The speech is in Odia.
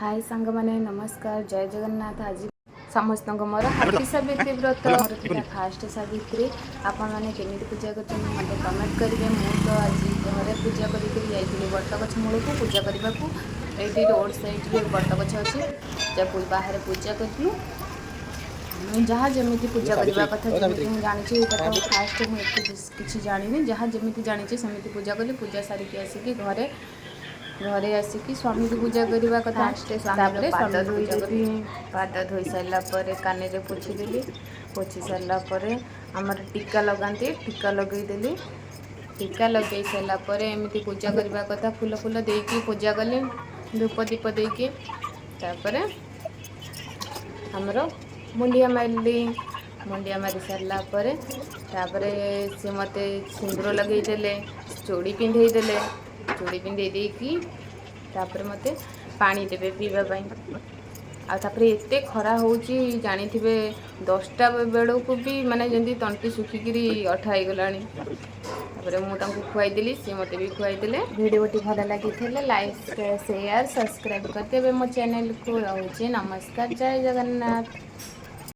ହାଇ ସାଙ୍ଗମାନେ, ନମସ୍କାର, ଜୟ ଜଗନ୍ନାଥ। ଆଜି ସମସ୍ତଙ୍କୁ ମୋର ହାପି ସାବିତ୍ରୀ ବ୍ରତ। ମୋର ଥିଲା ଫାଷ୍ଟ ସାବିତ୍ରୀ। ଆପଣମାନେ କେମିତି ପୂଜା କରୁଛନ୍ତି, ମୋତେ କମେଣ୍ଟ କରିବେ। ମୁଁ ତ ଆଜି ଘରେ ପୂଜା କରିକି ଯାଇଥିଲି ବଟଗଛ ମୂଳକୁ ପୂଜା କରିବାକୁ। ଏଇଠି ରୋଡ଼ ସାଇଡ଼୍ରେ ବଟଗଛ ଅଛି, ଯାହା ବାହାରେ ପୂଜା କରିଥିଲୁ। ମୁଁ ଯାହା ଯେମିତି ପୂଜା କରିବା କଥା, ଯେମିତି ମୁଁ ଜାଣିଛି। ଏଇଟା ତ ଫାଷ୍ଟ, ମୁଁ ଏତେ କିଛି ଜାଣିନି। ଯାହା ଯେମିତି ଜାଣିଛି, ସେମିତି ପୂଜା କଲି। ପୂଜା ସାରିକି ଆସିକି ଘରେ ଘରେ ଆସିକି ସ୍ୱାମୀକୁ ପୂଜା କରିବା କଥା। ଫାଷ୍ଟ ସ୍ୱାମୀର ତାପରେ ପାଦ ସ୍ୱାମୀକୁ ପୂଜା କଲି। ଧୋଇଦେଲି। ପାଦ ଧୋଇ ସାରିଲା ପରେ କାନିରେ ପୋଛିଦେଲି। ପୋଛି ସାରିଲା ପରେ ଆମର ଟୀକା ଲଗାନ୍ତି, ଟୀକା ଲଗେଇଦେଲି। ଟୀକା ଲଗେଇ ସାରିଲା ପରେ ଏମିତି ପୂଜା କରିବା କଥା, ଫୁଲ ଫୁଲ ଦେଇକି ପୂଜା କଲି, ଧୂପ ଦୀପ ଦେଇକି। ତାପରେ ଆମର ମୁଣ୍ଡିଆ ମାରିଲି। ମୁଣ୍ଡିଆ ମାରି ସାରିଲା ପରେ ତାପରେ ସେ ମୋତେ ସିନ୍ଦୁର ଲଗେଇଦେଲେ, ଚୁଡ଼ି ପିନ୍ଧେଇ ଦେଲେ। ଚୁଡ଼ି ପିନ୍ଧେଇ ଦେଇକି ତାପରେ ମୋତେ ପାଣି ଦେବେ ପିଇବା ପାଇଁ। ଆଉ ତାପରେ ଏତେ ଖରା ହେଉଛି, ଜାଣିଥିବେ, 10ଟା ବେଳକୁ ବି ମାନେ ଯେମିତି ତଣ୍ଟି ଶୁଖିକିରି ଅଠା ହେଇଗଲାଣି। ତାପରେ ମୁଁ ତାଙ୍କୁ ଖୁଆଇଦେଲି, ସିଏ ମୋତେ ବି ଖୁଆଇଦେଲେ। ଭିଡ଼ିଓଟି ଭଲ ଲାଗିଥିଲେ ଲାଇକ୍, ସେୟାର, ସବସ୍କ୍ରାଇବ୍ କରିଦେବେ ମୋ ଚ୍ୟାନେଲକୁ। ରହୁଛି, ନମସ୍କାର, ଜୟ ଜଗନ୍ନାଥ।